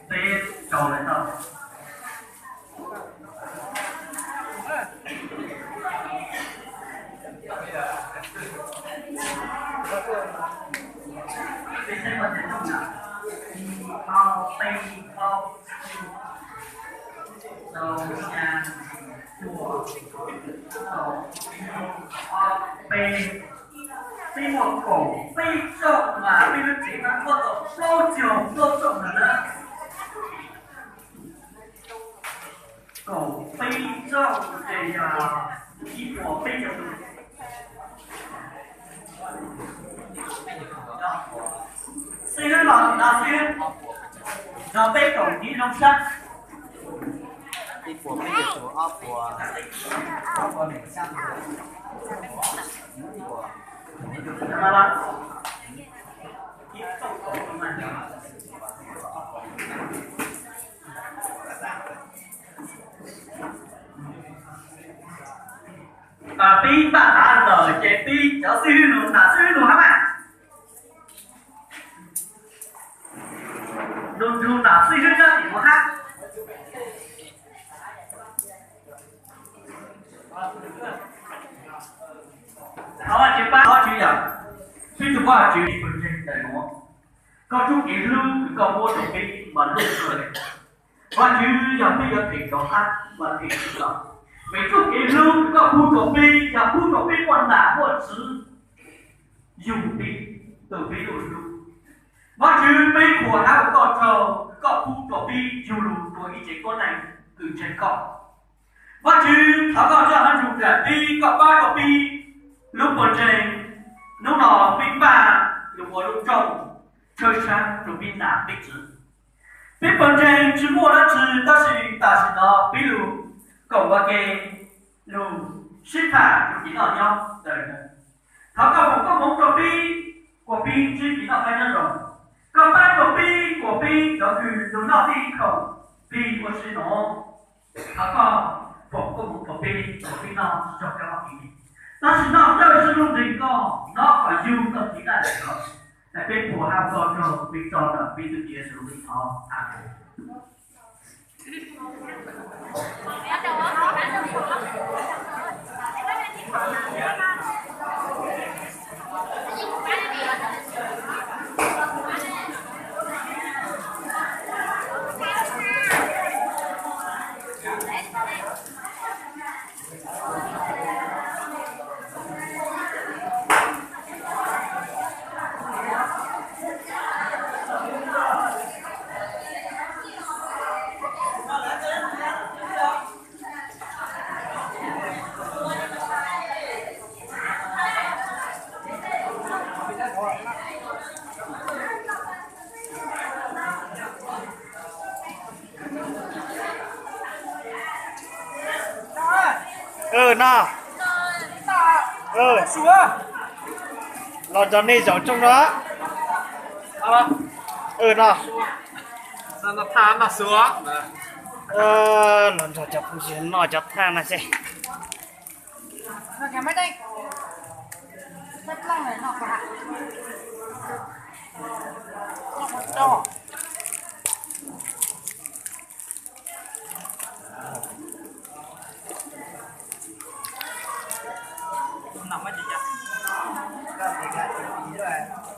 Peb rau lawm tau. Peb saib koj cov rooj na, ib, ob, peb, ob, rau, xya, cuaj, kaum, ib, ob, peb, peb muaj kaum peb rooj mas peb lub tsev no muaj tau plaub caug plaub rooj lawm na. Kaum peb rooj ces yog ib puas peb caug tus. Xib hwb los no xib hwb, no peb kaum ib zoo sab. Ib puas peb caug tus, ob puas, ob puas nees xya tus. Peb paj tav ntawm ces peb cov xib hwb lug, nam xib hwb lug hab mas. Lug nrug nam xib hwb nyob tim nuav hab. Thov Vajtswv pab, thov Vajtswv yog peb tug Vajtswv pawg ntseeg ntawm nuav, koj txuj kev hlub kws koj muab rau peb mas lub kawg le. Vajtswv yog peb yuav them rov qab mas them tsis tau. Vim txuj kev hlub kws koj pub rau peb yog pub rau peb muaj nam muaj tswv yug peb, tu peb lub hlub. Vajtswv, peb qhuas hab ua koj tsaug, koj pub rau peb yug lug dua ib tsev tuab neeg kws ntseeg koj. Vajtswv, thov koj zaj hab ntsug kag peb, koj pab rau peb lub pawg ntseeg. Hnub no peb npaj lug ua lub rooj tshawb sab rua peb nam peb tswv. Peb pawg ntseeg tsis muaj dab tsi tab sis tam sim no peb lug koom ua ke lug sib tham rua kev noj nyob ntawm nuav. Thov koj foom koob hmoov rua peb kuas peb ntsib kev noj qab nyob zoo. Koj pab rua peb kuas peb cov kws lug noj tej khoom plig ua si nuav, thov koj foom koob hmoov rua peb kuas peb noj tsi raug kab mob kev lim. Tab sis noj coj sib lub nreeg koj, noj kom yug tau kev daj lawm los. Peb qhuas hab ua koj tsaug, peb tso ntawm peb tug Yexus lub npe thov, amees. No, los nrog nej zaum tsooj no. No, los nrog cov phooj ywg noj cov thaj no xwb.